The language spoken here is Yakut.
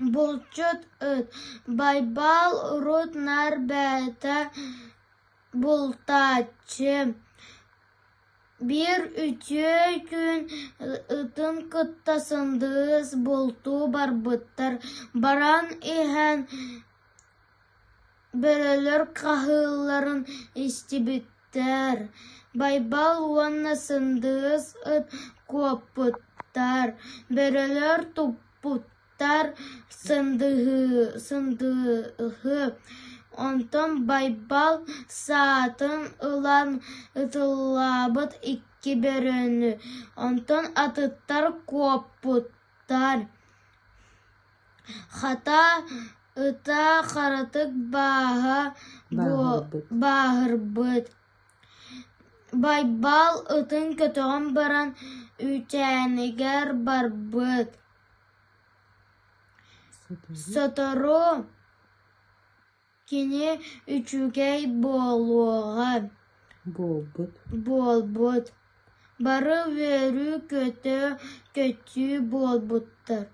Булчут ыт Байбал урут наар бэйэтэ бултааччы, биир үтүө күн ытын кытта сындыыс бултуу барбыттар, баран иһэн бөрөлөр хаһыыларын истибиттэр, Байбал уонна Сындыыс ыт куоппуттар, бөрөлөр туппуттар Сындыыһы, онтон Байбал саатын ылан ытыллаабыт икки бөрөнү, онтон атыттар куоппуттар Хата, ыта харатык бааһа бааһырбыт. Байбал ытын көтөҕөн баран үүтээнигэр барбыт. Сотору кини үчүгэй буолуоҕа буолбут. Бары үөрүү-көтө көтүү буолбуттар.